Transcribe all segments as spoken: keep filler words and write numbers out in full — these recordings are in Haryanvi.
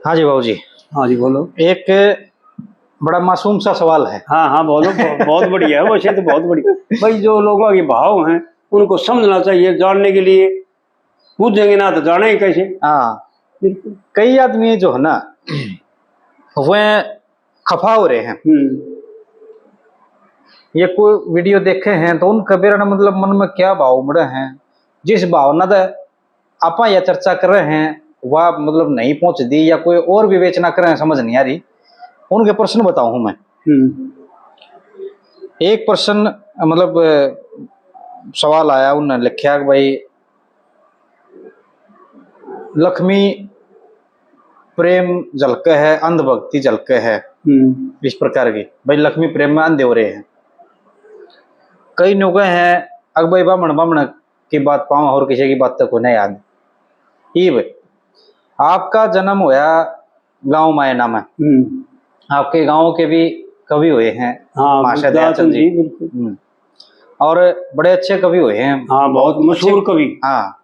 हाँ जी बाबू जी। हाँ जी, बोलो। एक बड़ा मासूम सा सवाल है। हाँ, हाँ, बोलो, बहुत, बहुत बढ़िया है, वैसे तो बहुत बढ़िया। भाई, जो लोगों के भाव हैं, उनको समझना चाहिए, जानने के लिए। बूझेंगे ना तो जाने ही कैसे? हाँ। बिल्कुल। कई आदमी जो है ना, वह खफा हो रहे हैं। हम्म। ये कोई वीडियो देखे हैं तो उनका बेरा ना, मतलब, मन में क्या भाव उमड़े हैं, जिस भावना से आपा यह चर्चा कर रहे हैं, वह, मतलब, नहीं पहुंचती या कोई और विवेचना कर रहे हैं, समझ नहीं आ रही। उनके प्रश्न बताऊं हूं मैं। हम्म। एक प्रश्न, मतलब, सवाल आया, उन्होंने लिखा कि भाई, लक्ष्मी प्रेम झलके है, अंधभक्ति झलके है, हम्म। इस प्रकार की, भाई, लक्ष्मी प्रेम में अंधे हो रहे हैं। कई लोग हैं, अक भाई, बामण, बामण की बात पाऊं और किसी की बात तो कोई नहीं याद। इब आपका जन्म होया गांव मायना में, हम्म। आपके गांव के भी कवि हुए हैं, हाँ, महाशय दयाचंद जी। बिल्कुल। हम्म। और बड़े अच्छे कवि हुए हैं। हाँ, बहुत मशहूर कवि। हाँ,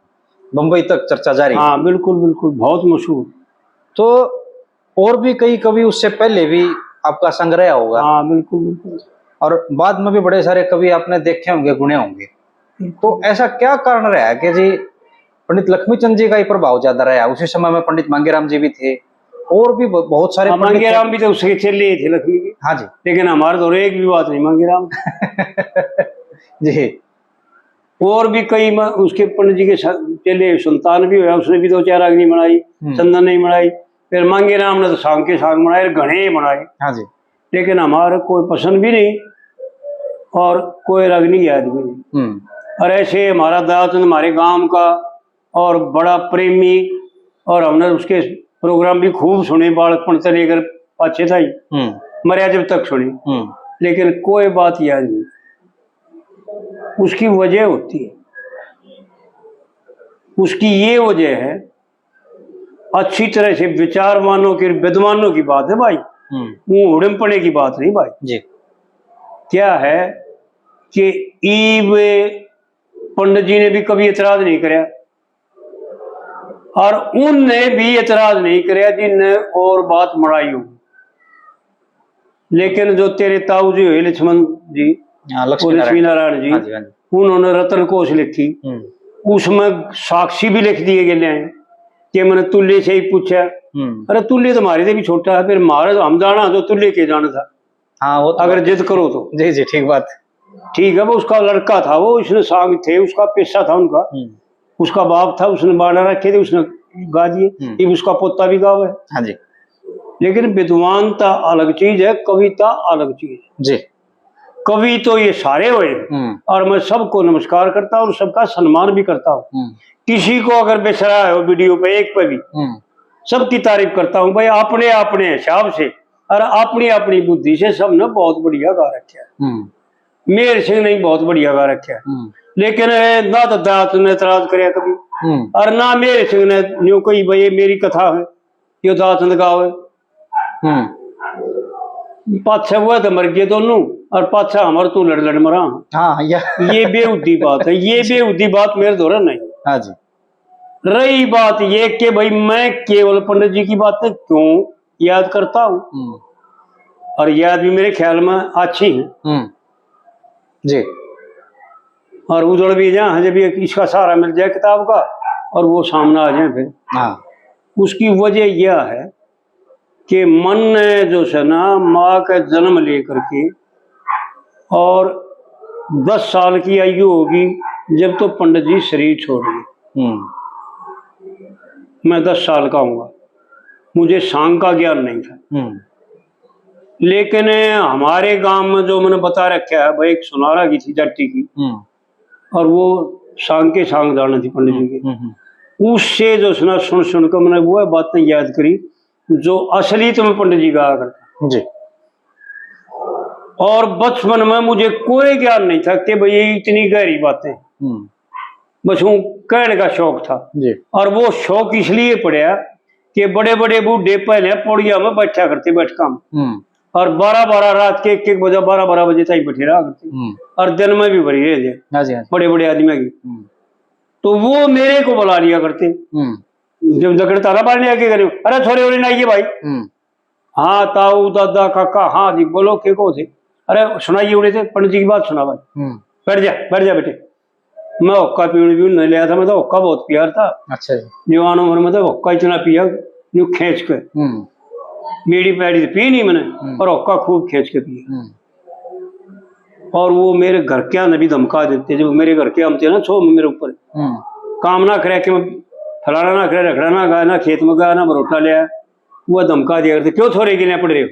बम्बई तक चर्चा जारी है। हाँ, बिल्कुल, बिल्कुल, बहुत मशहूर। तो और भी कई कवि उससे पहले भी आपका संग रहा होगा। हाँ, बिल्कुल, बिल्कुल। और बाद में भी बड़े सारे कवि आपने देखे होंगे, गुने होंगे। तो ऐसा क्या कारण रहा है कि जी पंडित लक्ष्मी चंद जी का ही प्रभाव ज्यादा रहा? उसी समय में पंडित मांगेराम जी भी थे और भी ब-, बहुत सारे हाँ, पंडित थे। मांगेराम भी तो उसके चेले ही थे लक्ष्मी के। हाँ जी। लेकिन हमारे तो एक भी बात नहीं मांगेराम। जी। और भी कई म-, उसके पंडित जी के स-, चेले संतान भी होया, उसने भी दो चार रागनी बनाई, हम्म। चंदन नहीं बनाई। फिर मांगेराम ने तो सांग के सांग बनाए, घने बनाए। हाँ जी। लेकिन हमारे कोई पसंद भी नहीं और कोई रागनी याद भी नहीं। हम्म। और ऐसे हमारा दयाचंद हमारे गांव का और बड़ा प्रेमी, और हमने उसके प्रोग्राम भी खूब सुने, बालपन से लेकर पाछे ताई हम्म। मरया जब तक सुने, हम्म। लेकिन कोई बात याद नहीं। उसकी वजह होती है, उसकी ये वजह है, अच्छी तरह से विचारवानों की, विद्वानों की बात है भाई, हम्म। वो हुड़मपने की बात नहीं भाई। जी। क्या है कि ईब पंडित जी ने भी कभी एतराज नहीं करया और उनने भी एतराज नहीं करया जिनने और बात मनाई हो। लेकिन जो तेरे ताऊ जी हुए लक्ष्मण जी, हाँ, लक्ष्मी और लक्ष्मी नारायण। नारायण जी, हाँ जी, हाँ जी। उन्होंने रतन कोश लिखी, हम्म। उसमें साक्षी भी लिख दिए गए हैं कि मैंने तुल्य से ही पूछा। हम्म। अरे, तुल्य तो हमारे से भी छोटा है, फिर हमारे, हम जाना जो तुल्य के जाना था। हाँ, वो तो अगर बात जिद करो तो। जी, जी, ठीक बात। ठीक है, वो उसका लड़का था, वो इसने सांग थे, उसका पेशा था उनका। हम्म। उसका बाप था, उसने बाड़ा रखे थे, उसने गा दिए। हम्म। इब उसका पोता भी गावे। हाँ जी। लेकिन विद्वानता अलग चीज है, कविता अलग चीज है। जी। कवि तो ये सारे हुए हैं। हम्म। और मैं सबको नमस्कार करता हूँ और सबका सम्मान भी करता हूँ। हम्म। किसी को अगर बिसरा हो वीडियो पे एक पे भी, हम्म। सबकी तारीफ करता हूँ भाई, अपने अपने हिसाब से और अपनी अपनी बुद्धि से सबने बहुत बढ़िया गा रखा है। हम्म। मेहर सिंह ने भी बहुत बढ़िया गा रखा है। हम्म। लेकिन ना तो दयाचंद ने एतराज करया कभी, हम्म। और ना मेहर सिंह ने न्यू कही भाई ये मेरी कथा है, यो दयाचंद गावे। हम्म। पाछे वो तो मर गए दोनों, और पाछा हमारे तू लड़ लड़ मरा। हाँ, या ये बेहूदी बात है, ये बेहूदी बात मेरे धोरे नहीं। हाँ जी। रही बात ये कि भाई, मैं केवल पंडित जी की बातें क्यों याद करता हूँ, हम्म। और याद भी मेरे ख्याल में अच्छी है। हम्म। जी। और उजड़ भी जाए, जब ये इसका सहारा मिल जाए किताब का, और वो सामने आ जाए फिर। हाँ। उसकी वजह यह है कि मन ने जो है ना, माँ का जन्म लेकर के, और दस साल की आयु होगी जब तो पंडित जी शरीर छोड़ गए। हम्म। मैं दस साल का हूँगा, मुझे सांग का ज्ञान नहीं था। हम्म। लेकिन हमारे गांव में जो मैंने बता रखा है भाई, एक सुनारा की थी जाटी की, हम्म। और वो सांग के सांग जाने थी पंडित जी के। हम्म, हम्म। उससे जो सुना, सुन सुन के मैंने वो बातें याद करी जो असली तो मैं पंडित जी गाया करता। जी। और बचपन में मुझे कोई ज्ञान नहीं था कि भाई ये इतनी गहरी बातें। हम्म। बस वो कहने का शौक था। जी। और वो शौक इसलिए पड़ा कि बड़े बड़े बूढ़े पहले पौड़िया में बैठा करते बैठका में। हम्म। और बारह बारह रात के एक एक बजे, बारह बारह बजे तक बैठे रहा करते। हम्म। और दिन में भी भरी रह जाए। हाँ जी, हाँ जी। बड़े बड़े आदमी की। हम्म। तो वो मेरे को बुला लिया करते। हम्म। जब जकड़ता ना पानी आके करे, "अरे छोरे, उरे ना आइए भाई।" हम्म। "हाँ ताऊ, दादा, काका, हाँ जी, बोलो, के को थे?" "अरे सुनाइए, उड़े थे, पंडित जी की बात सुना भाई।" हम्म। "बैठ जा, बैठ जा बेटे।" मैं हुक्का पीने भी नहीं लिया था, मैं तो हुक्का बहुत पिया था। अच्छा जी। जवान उम्र में तो हुक्का इतना पिया, यूं खींच के। हम्म। बीड़ी पैड़ी तो पी नहीं मैंने, हम्म। पर हुक्का खूब खींच के पिया। हम्म। और वो मेरे घर के ने भी धमका देते, जब मेरे घर के हम थे ना, छो मेरे ऊपर। हम्म। काम ना करे कि मैं फलाना ना करे, रखड़ा ना गाय, ना खेत में गया, ना बरोटा लिया, वो धमका दिया करते, "क्यों छोरे के लिए पड़ रहे हो?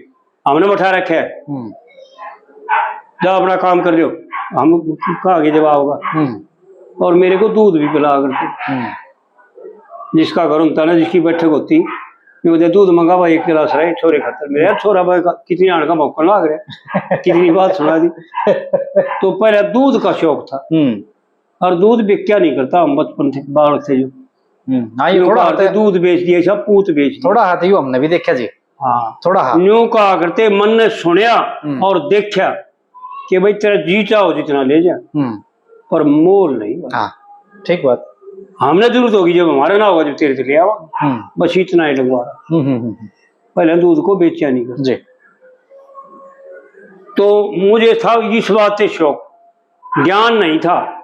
हमने बैठा रखे है, हम्म। जा अपना काम कर लो, हम कहाँ आगे जवाब होगा।" हम्म। और मेरे को दूध भी पिला करते। हम्म। जिसका घर होता ना, जिसकी बैठक होती, ये बोलते, "दूध मंगा भाई एक गिलास रहे छोरे खातर।" मेरे यार, छोरा भाई का कितनी आने का मौका लाग रहा है, कितनी बात सुना दी। तो पहले दूध का शौक था। हम्म। और दूध बिक्या नहीं करता, हम बचपन से बालक थे जो। हम्म, हाँ, ये न्यू थोड़ा कहा हाथ करते, है। दूध बेच दिया, सब पूत बेच दिया। थोड़ा हाथ यू हमने भी देखा जी। हाँ। थोड़ा हाथ। न्यू कहा करते, मन ने सुनया हम्म। और देखा कि भाई, तेरा जी चाहो जितना ले जा, हम्म। पर मोल नहीं। हाँ, ठीक बात। हमने जरूरत होगी जब हमारा ना होगा, जब तेरे से ले आवा। हम्म। बस इतना ही लगवा रहा। हम्म, हम्म, हम्म, हम्म। पहले दूध को बेचा नहीं करते। जी। तो मुझे था इस बात से शौक, ज्ञान नहीं था,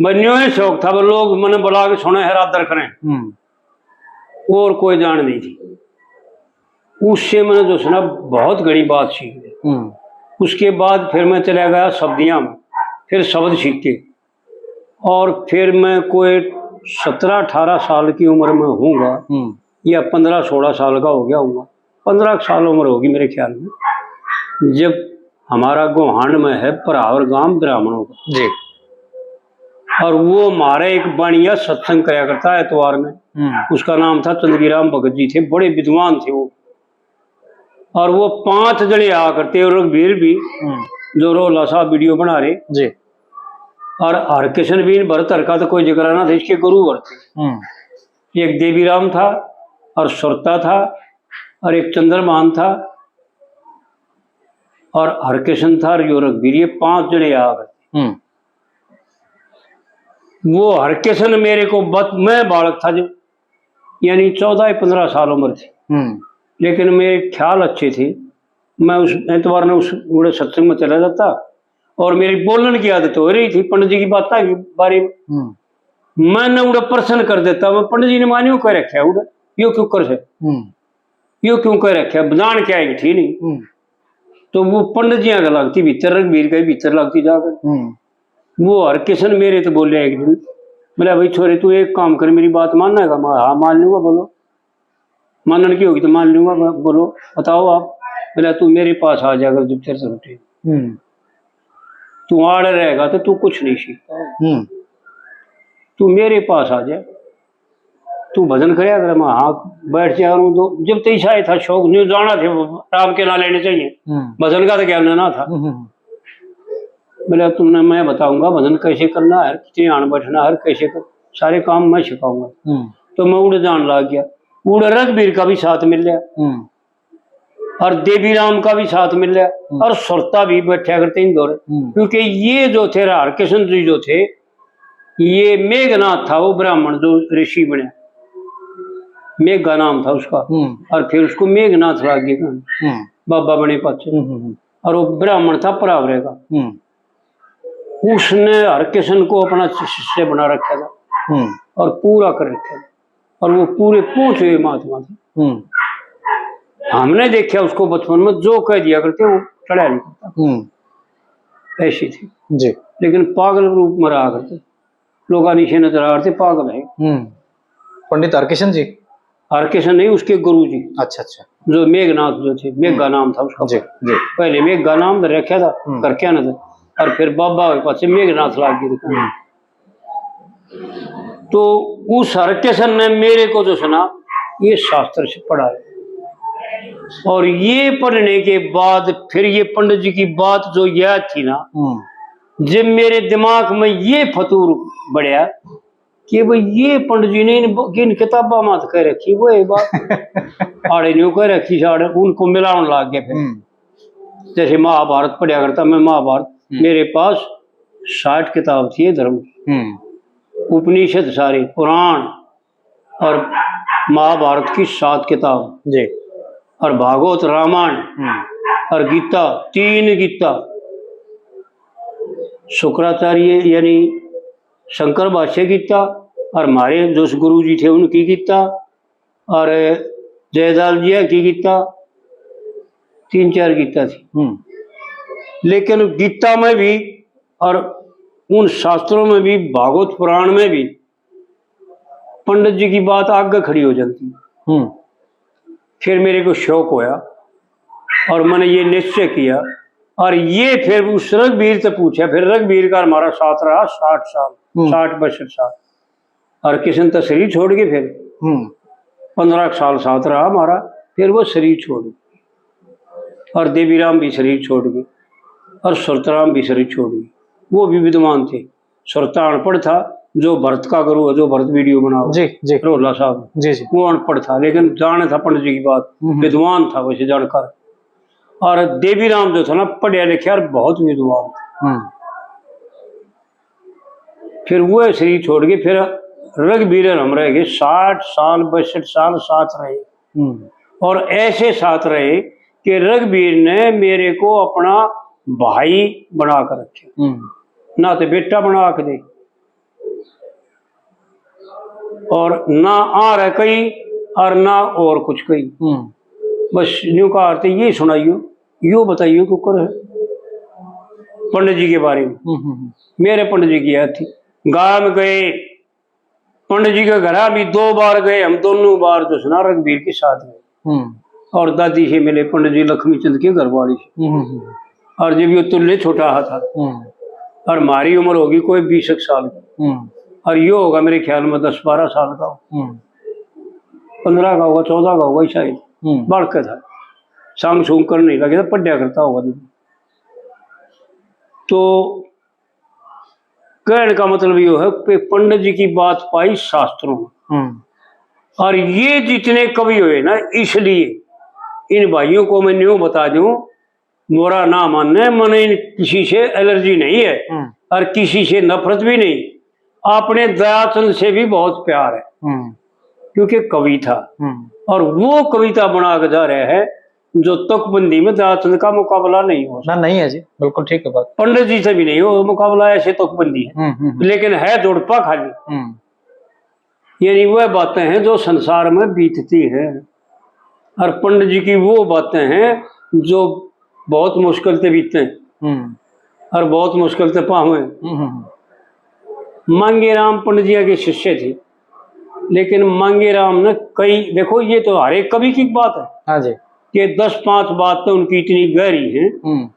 बस न्यू ही शौक था, वो लोग मने बुला के सुने, हर आदर करें, हम्म। और कोई जान नहीं थी। उससे मैंने जो सुना, बहुत घणी बात सीख ली। हम्म। उसके बाद फिर मैं चला गया शब्दिया में, फिर शब्द सीखे, और फिर मैं कोई सत्रह अठारह साल की उम्र में हूँगा, हम्म। या पन्द्रह सोलह साल का हो गया हूँगा, पन्द्रह साल उम्र होगी मेरे ख्याल में, जब हमारा गोहांड में है परावर गांव ब्राह्मणों का। जी। और वो हमारा एक बनिया सत्संग करया करता है एतवार में। हम्म। उसका नाम था चंदगीराम भगत जी थे, बड़े विद्वान थे वो। और वो पांच जने आ करते, और रघुवीर भी, हम्म। जो रोला साहब वीडियो बना रहे। जी। और हरकिशन भी, इन भरत हर का तो कोई जिक्र ना था, इसके गुरु भरत। हम्म। एक देवीराम था, और सुरता था, और एक चंद्रमान था, और हरकिशन था, और यो रघुवीर, ये पांच जने आ गए। हम्म। वो हरकिशन मेरे को बत-, मैं बालक था जो, यानी चौदह या पन्द्रह साल उम्र थी। हम्म। लेकिन मेरे ख्याल अच्छे थे। मैं उस एतवार ने उस बड़े सत्संग में चला जाता, और मेरी बोलने की आदत हो रही थी, पंडित जी की बातें के बारे में। हम्म। मैंने उड़े प्रश्न कर देता, मैं, "पंडित जी ने मानियो कह रखा है उड़े, यो क्यों कर से? हम्म। यो क्यों कह रखा है? बजान क्या है?" थी नहीं। हम्म। तो वो पंडित जी आगे लगती भीतर, रघुवीर के भीतर लगती जाकर। हम्म। वो हरकिशन मेरे तो बोले एक दिन, बोला, "भाई छोरे, तू एक काम कर, मेरी बात मानना है?" मैं, "हाँ, मान लूंगा।" "बोलो।" "मानन की होगी तो मान लूंगा मैं।" "बोलो, बताओ आप।" बोला, "तू मेरे पास आ जाकर जब तेरे से उठे, हम्म। तू आड़ रहेगा तो तू कुछ नहीं सीख पाएगा। हम्म। तू मेरे पास आ जा, तू भजन करया कर।" मैं, "हाँ, बैठ जा।" और तो जब तैसा ही था शौक, न्यू जाना थे, राम के ना लेने चाहिए, हम्म। भजन का तो ज्ञान ना था। हम्म, हम्म। बोला, "तुमने, मैं बताऊंगा भजन कैसे करना है, कितने आन बैठना है, कैसे कर, सारे काम मैं सिखाऊंगा।" हम्म। तो मैं उड़ जान लग गया। उड़ रघुवीर का भी साथ मिल लिया। हम्म। और देवीराम का भी साथ मिल लिया, हम्म। और सुरता भी बैठा करते इंदौर, हम्म। क्योंकि ये जो थे हरकिशन जी जो थे, ये मेघनाथ था वो ब्राह्मण जो ऋषि बनया, मेघा नाम था उसका, हम्म। और फिर उसको मेघनाथ लाग गए कहने, हम्म। बाबा बने पाछे। हम्म, हम्म, हम्म। और वो ब्राह्मण था परावरे का, हम्म। उसने हरकिशन को अपना शिष्य बना रखा था, हम्म। और पूरा कर रखा था। और वो पूरे पहुंचे हुए महात्मा थे। हम्म। हमने देखा उसको बचपन में, जो कह दिया करते वो चढ़ा नहीं करता। हम्म। ऐसी थी। जी। लेकिन पागल रूप में रहा करते, लोग नीचे नजर आ करते, पागल है। हम्म। पंडित हरकिशन जी? हरकिशन नहीं, उसके गुरु जी। अच्छा, अच्छा। जो मेघनाथ जो थे, मेघा हम्म। नाम था उसका। जी, जी। पहले मेघा नाम धर रखा था, हम्म। घर क्या ना था, और फिर बाबा के पास मेघनाथ लाग गए थे। हम्म। तो उस हरकिशन ने मेरे को जो सुना, ये शास्त्र से पढ़ा है। और ये पढ़ने के बाद फिर ये पंडित जी की बात जो याद थी ना, हम्म। जब मेरे दिमाग में ये फतूर बढ़या कि भाई, ये पंडित जी ने इन, इन किताबा में तो कह रखी वो ये बात, आड़े न्यू कह रखी, साड़े उनको मिलावन लाग गए फिर। हम्म। जैसे महाभारत पढ़ा करता मैं, महाभारत, हम्म। मेरे पास साठ किताब थी धर्म की। हम्म। उपनिषद सारे, पुराण, और महाभारत की सात किताब जी। और भागवत, रामायण हम्म। और गीता, तीन गीता। शुक्राचार्य यानी शंकर भाष्य गीता और हमारे जो गुरु जी थे उनकी गीता और जयदाल जी की गीता, तीन चार गीता थी। हम्म। लेकिन गीता में भी और उन शास्त्रों में भी, भागवत पुराण में भी पंडित जी की बात आगे खड़ी हो जाती। हम्म। फिर मेरे को शौक होया और मैंने ये निश्चय किया और ये फिर उस रघुवीर से पूछा। फिर रघुवीर का हमारा साथ रहा साठ साल, हम्म। साठ बासठ साल। और किशन तो शरीर छोड़ गए फिर। हम्म। पन्द्रह साल साथ रहा हमारा, फिर वो शरीर छोड़ गए। और देवीराम भी शरीर छोड़ गए और सुरतराम भी शरीर छोड़ गए। वो भी विद्वान थे। सुरता अनपढ़ था, जो भरत का गुरु है, जो भरत वीडियो बनाओ, जी, जी। रोला साहब, जी, जी। वो अनपढ़ था, लेकिन जाने था पंडित जी की बात, हम्म। विद्वान था वैसे जानकार। और देवीराम जो था ना, पढ़िया लिखा और बहुत विद्वान था। हम्म। फिर वो शरीर छोड़ के फिर रघुवीर और हम रह गए, साठ साल, बासठ साल साथ रहे। हम्म। और ऐसे साथ रहे कि रघुवीर ने मेरे को अपना भाई बना कर रखे। हम्म। ना तो बेटा बना के दे, और ना आ रहा कहीं, और ना और कुछ कहीं। हम्म। बस न्यू कहा, "आरती ये सुनाइयो, यो बताइयो कि कर है पंडित जी के बारे में।" हम्म, हम्म, हम्म। मेरे पंडित जी की याद थी। गांव में गए, पंडित जी के घर भी दो बार गए हम, दोनों बार जो सुना रघुवीर के साथ गए। हम्म। और दादी से मिले, पंडित जी लक्ष्मी चंद के घर वाली से। हम्म, हम्म, हम्म। और जब यो तुल्ले छोटा हा था, हम्म। और हमारी उम्र होगी कोई बीस एक साल की, हम्म। और यो होगा मेरे ख्याल में दस बारह साल का हो। हम्म। पन्द्रह का होगा, चौदह का होगा शायद। हम्म। बालक था, सांग सूंग कर नहीं लगे, तो पढ़या करता होगा जब। तो कहने का मतलब यो है कि पंडित जी की बात पाई शास्त्रों में। हम्म। और ये जितने कवि हुए ना, इसलिए इन भाइयों को मैं न्यू बता दूं, बुरा ना माने, मैंने इन किसी से एलर्जी नहीं है हम्म। और किसी से नफरत भी नहीं, अपने दयाचंद से भी बहुत प्यार है, हम्म। क्योंकि कवि था। हम्म। और वो कविता बना के जा रहे हैं जो तुकबंदी में दयाचंद का मुकाबला नहीं हो ना, नहीं है जी, बिल्कुल ठीक है बात। पंडित जी से भी नहीं हो मुकाबला, ऐसे तुकबंदी है। हम्म, हम्म, हम्म। लेकिन है जोड़पा खाली। हम्म। यानी वह बातें हैं जो संसार में बीतती हैं, और पंडित जी की वो बातें हैं जो बहुत मुश्किल से बीते हम्म। और बहुत मुश्किल से पावे। हम्म, हम्म, हम्म। मांगेराम पंडित जी के शिष्य थे, लेकिन मांगेराम ने कई, देखो, ये तो हर एक कवि की बात है हाँ जी। कि दस पांच बात तो उनकी इतनी गहरी है, हम्म।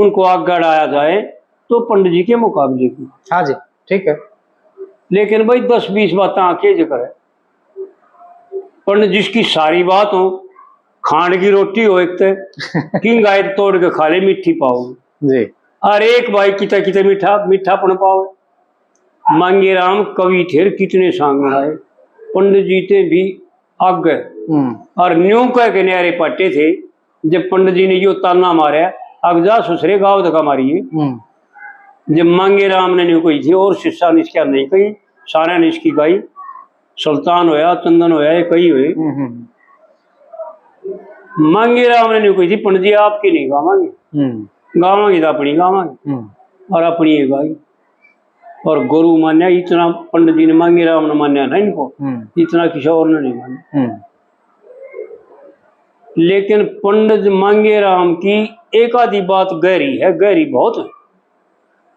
उनको आगे बढ़ाया जाए तो पंडित जी के मुकाबले की। हाँ जी, ठीक है। लेकिन भाई, दस बीस बातें आके जिक्र है, पर जिसकी सारी बात हो, खांड की रोटी हो एक ते, किंग आए तोड़ के खा ले, मीठी पाओ। जी। और एक भाई किता किता मीठा, मीठापन पाओ। मांगेराम कवि थे, कितने सांग आए, पंडित जी ते भी आगे। हम्म। और न्यू कह के न्यारे पाटे थे, जब पंडित जी ने यो ताना मारा, "अग जा ससुरे गाँव धक्का मारिए।" हम्म। जब मांगेराम ने न्यू कही थी, और शिष्या ने इसकी नहीं कही, सारा ने इसकी गाई। सुल्तान होया, चंदन होया, ये कई हुए। हम्म, हम्म। मांगेराम ने न्यू कही थी, "पंडित जी, आपकी नहीं गावांगे, हम्म। गावांगे तो अपनी गावांगे।" हम्म। और अपनी ये गाई। और गुरु मान्या इतना, पंडित जी ने मांगेराम ने मान्या ना इनको, हम्म। इतना किसी और ने नहीं मान्या। हम्म। लेकिन पंडित मांगेराम की एक आधी बात गहरी है, गहरी बहुत है,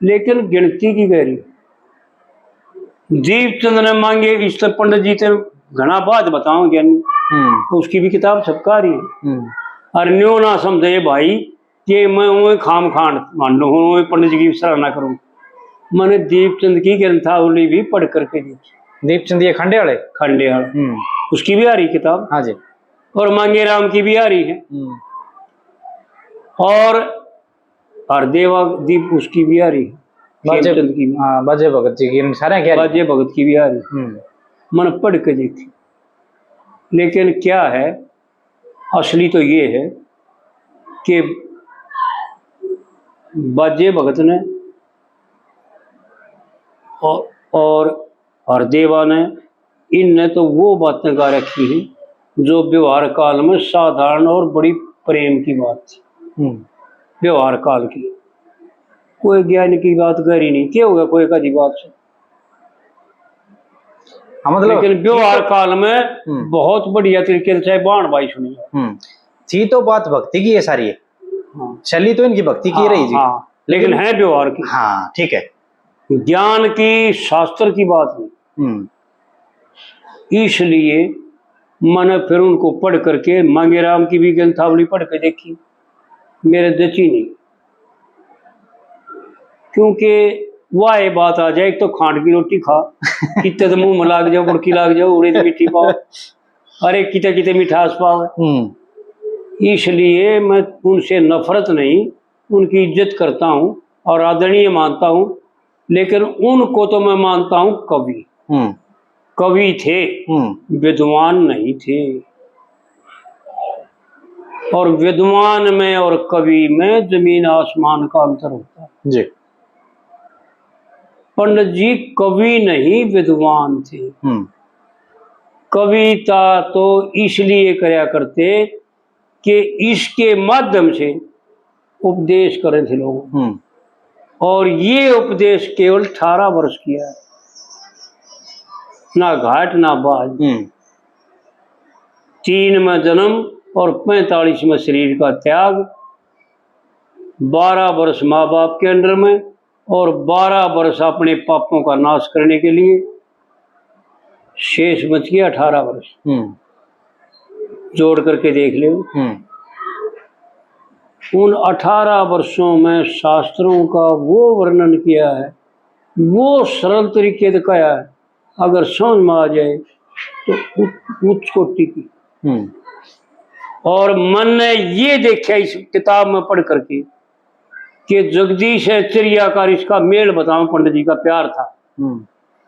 लेकिन गिनती की गहरी। दीपचंद ने मांगे, इस तो पंडित जी ते घना बाद बताऊं ज्ञानी, हम्म। उसकी भी किताब छपका रही है। हम्म। और न्यू ना समझे भाई, कि मैं वो खाम खान मांडू हूँ, वो पंडित जी की सराहना करूँ। मैंने दीपचंद की ग्रंथावली भी पढ़ करके देखी। दीपचंद ये खंडे वाले? खंडे वाले। हम्म। उसकी भी आ रही किताब। हाँ जी। और मांगेराम की भी आ रही है। हम्म। और हरदेवा दीप उसकी भी आ रही है। बाजे, खेमचंद की भी। हाँ, बाजे भगत जी की, इन सारे की आ रही। बाजे भगत की भी आ रही। हम्म। मैंने पढ़ के देखी। लेकिन क्या है, असली तो ये है कि बाजे भगत ने और, और हरदेवा ने इनने तो वो बातें गा रखी है जो व्यवहार काल में साधारण और बड़ी प्रेम की बात थी। हम्म। व्यवहार काल की कोई ज्ञान की बात गहरी नहीं, क्या होगा कोई कदी बात से। हाँ, मतलब, लेकिन व्यवहार काल में हम्म। बहुत बढ़िया तरीके से चाहे बाण बाई सुनी। हम्म। थी तो बात भक्ति की है सारी। हाँ। शैली तो इनकी भक्ति की हाँ, रही जी। हाँ। लेकिन लेकिन है व्यवहार की। हाँ, ठीक है। ज्ञान की, शास्त्र की बात नहीं। हम्म। इसलिए मैंने फिर उनको पढ़ करके मांगेराम की भी ग्रंथावली पढ़ के देखी, मेरे जची नहीं। क्योंकि वह ये बात आ जाए, एक तो खांड की रोटी खा, कितने तो मुंह में लाग जाओ, बुड़की लाग जाओ, उड़े तो मीठी पाओ, अरे कितने कितने मिठास पाओ। हम्म। इसलिए मैं उनसे नफरत नहीं, उनकी इज्जत करता हूँ और आदरणीय मानता हूँ, लेकिन उनको तो मैं मानता हूँ कवि। हम्म। कवि थे, हम्म। विद्वान नहीं थे। और विद्वान में और कवि में जमीन आसमान का अंतर होता है। जी। पंडित जी कवि नहीं, विद्वान थे। हम्म। कविता तो इसलिए करया करते कि इसके माध्यम से उपदेश करे थे लोग। हम्म। और ये उपदेश केवल अठारह वर्ष किया है, ना घाट ना बाज। हम्म। तीन में जन्म और पैंतालीस में शरीर का त्याग, बारह वर्ष माँ बाप के अंडर में और बारह वर्ष अपने पापों का नाश करने के लिए, शेष बच गया अठारह वर्ष। हम्म। जोड़ करके देख लो। हम्म। उन अठारह वर्षों में शास्त्रों का वो वर्णन किया है, वो सरल तरीके से कहा है, अगर समझ में आ जाए तो उच्च, उच्च कोटि की। हम्म। और मन ने ये देखा इस किताब में पढ़ करके कि जगदीश है चिड़ियाकार, इसका मेल बताओ, पंडित जी का प्यार था। हम्म।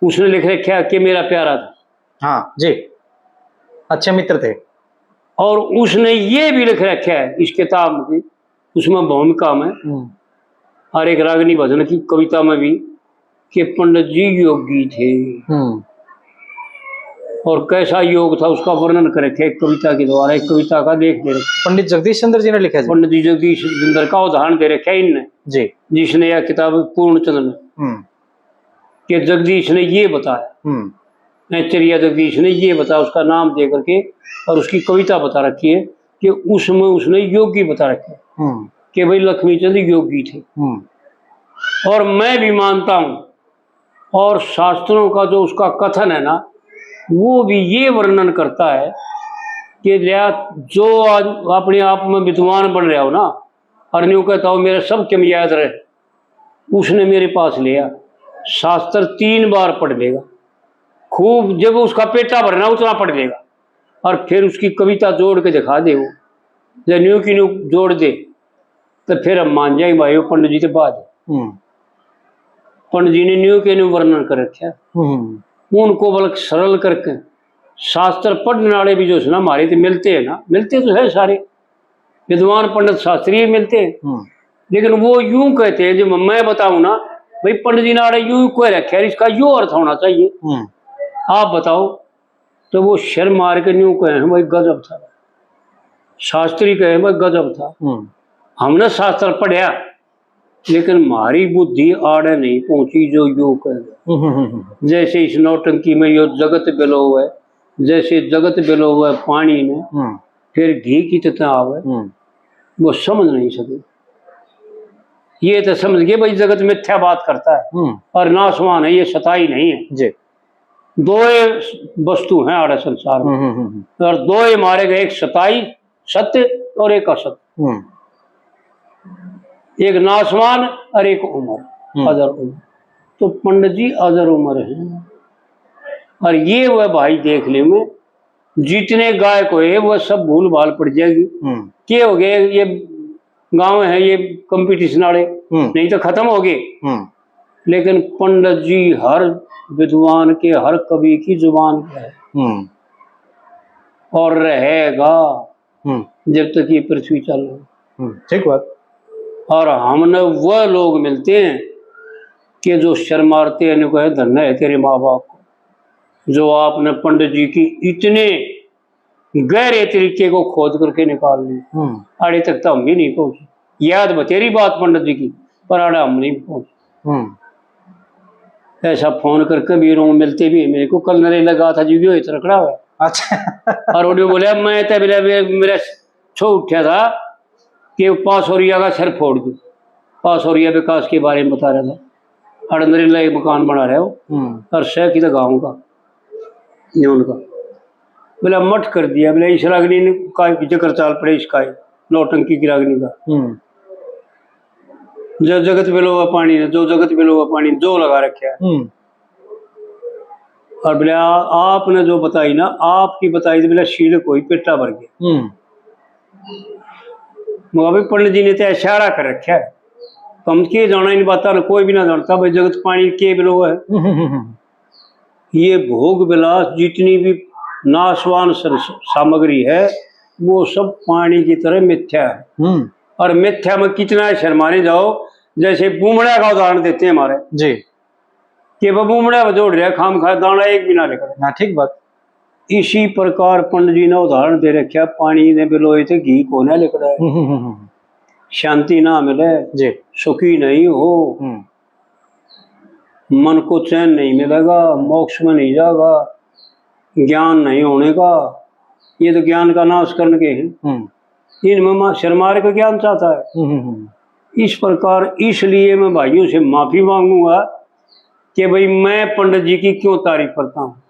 उसने लिख रखा है कि मेरा प्यारा था। हाँ जी, अच्छे मित्र थे। और उसने ये भी लिख रखा है इस किताब में, उसमें भूमिका में हम्म। और एक रागनी भजन की कविता में भी कि पंडित जी योगी थे। हम्म। और कैसा योग था उसका वर्णन कर रखे एक कविता के द्वारा, एक कविता का लेख दे रखे। पंडित जगदीश चंद्र जी ने लिखा जी। पंडित जी जगदीश चंद्र का उदाहरण दे रखे इनने, जी। जिसने यह किताब पूर्णचंद ने, हम्म। कि जगदीश ने ये बताया, हम्म। ऐश्वर्या जगदीश ने ये बताया, उसका नाम दे करके और उसकी कविता बता रखी है कि उसमें उसने योगी बता रखे हैं हम्म। कि भाई लक्ष्मी चंद योगी थे। हम्म। और मैं भी मानता हूँ, और शास्त्रों का जो उसका कथन है ना, वो भी ये वर्णन करता है कि लिया जो आज अपने आप में विद्वान बन रहा हो ना, और न्यू कहता हो मेरे सब के में याद रहे, उसने मेरे पास लिया, शास्त्र तीन बार पढ़ लेगा, खूब जब उसका पेटा भरना उतना पढ़ लेगा, और फिर उसकी कविता जोड़ के दिखा दे वो, जब न्यू की न्यू जोड़ दे, तो फिर हम मान जाएंगे भाई, वो पंडित जी के बाद। हम्म। पंडित जी ने न्यू के न्यू वर्णन कर रखा। हम्म। उनको बल्कि सरल करके, शास्त्र पढ़ने वाले भी जो है ना हमारे तो मिलते हैं ना, मिलते तो है सारे, विद्वान पंडित शास्त्री मिलते हैं। हम्म। लेकिन वो यूं कहते हैं, जो मैं बताऊं ना, भाई पंडित जी ने आड़े यूं कह रखा है, इसका यो अर्थ होना चाहिए, हम्म। आप बताओ। तो वो सिर मार के न्यू कहे हैं, भाई गजब था। शास्त्री कहे, भाई गजब था। हम्म। हमने शास्त्र पढ़या, लेकिन म्हारी बुद्धि आड़े नहीं पहुंची जो यो कह। हम्म, हम्म, हम्म। जैसे इस नौटंकी में यो जगत बिलो है, जैसे जगत बिलो है पानी में, हम्म। फिर घी कितना आवे, हम्म। वो समझ नहीं सके। ये तो समझ गए भाई जगत मिथ्या बात करता है हम्म। और नाशवान है, ये सताई नहीं है। जी। दो वस्तु हैं आड़े संसार में। हम्म, हम्म, हम्म। और दो मारे गए, एक सताई सत्य और एक असत्य। हम्म। एक नाशवान और एक उम्र, हम्म। अजर उम्र। तो पंडित जी अजर उम्र हैं। और ये वह भाई देख ले में, जितने गायक हुए वो सब भूल भाल पड़ जाएगी। हम्म। के हो गए ये गांव है ये कंपटीशन वाले, हम्म। नहीं तो खत्म हो गए। हम्म। लेकिन पंडित जी हर विद्वान के, हर कवि की जुबान पे है। हम्म। और रहेगा हम्म। जब तक ये पृथ्वी चल रही। हम्म, ठीक बात। और हमने वह लोग मिलते हैं कि जो शर्माते हैं, न्यू कहे, "धन्य है तेरे माँ बाप को।" जो आपने पंडित जी की इतने गहरे तरीके को खोद करके निकाल ली, हम्म आड़े तक तो हम भी नहीं पहुंचे। याद बतेरी बात पंडित जी की, पर आड़ा हम नहीं पहुंचे। हम्म ऐसा फोन करके भी रोम मिलते भी मेरे को, कल नरे लगा था जी, यो इतना खड़ा हुआ। अच्छा। और उन्होंने बोला, मैं तो मेरा मेरा, मेरा छो उठा था कि पासौरिया का सिर फोड़ दूं। पासौरिया विकास के बारे में बता रहा था। और नरेला एक मकान बना रहे हो हम्म और सह की तो गाँव का, ये उनका। बोला, मठ कर दिया। बोला, इस रागनी ने का जिक्र चाल पड़े इसका ही, नौटंकी की रागनी का। हम्म जो जगत बिलोवा पानी ने, जो जगत बिलोवा पानी, जो लगा रखे है। हम्म और बोले, "आ-, आपने जो बताई ना, आपकी बताई तो बोले, शील कोई पेटा भर गया।" हम्म मगर भाई, पंडित जी ने तो इशारा कर रखा है, हम के जाना इन बातों ने, कोई भी ना जानता भाई, जगत पानी के बिलोवा है। हम्म हम्म हम्म ये भोग विलास, जितनी भी नाशवान सर-, सामग्री है, वो सब पानी की तरह मिथ्या है। हम्म और मिथ्या में कितना शर्माने जाओ, जैसे बुमड़ा का उदाहरण देते हैं हमारे, जी कि वह बुमड़ा जोड़ रहा, खाम खा दाना एक भी ना निकले। हाँ, ठीक बात। इसी प्रकार पंडित जी ने उदाहरण दे रखा, पानी ने बिलोए थे घी को ना निकले, हम्म हम्म हम्म हम्म शांति ना मिले, जी सुखी नहीं हो, हम्म मन को चैन नहीं मिलेगा, मोक्ष में नहीं जाएगा, ज्ञान नहीं होने का, ये तो ज्ञान का नाश करने के हैं। हम्म इनमें माँ शर्मार का ज्ञान चाहता है। हम्म हम्म हम्म इस प्रकार, इसलिए मैं भाइयों से माफी मांगूंगा कि भाई, मैं पंडित जी की क्यों तारीफ करता हूँ।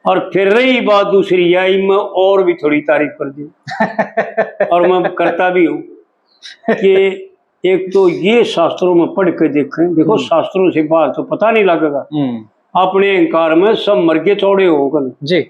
और फिर रही बात दूसरी, या मैं और भी थोड़ी तारीफ कर दी। और मैं करता भी हूँ कि एक तो ये शास्त्रों में पढ़ के देखें, देखो, हम्म। शास्त्रों से बाहर तो पता नहीं लगेगा। हम्म अपने अहंकार में सब मरगे चौड़े हो गए। जी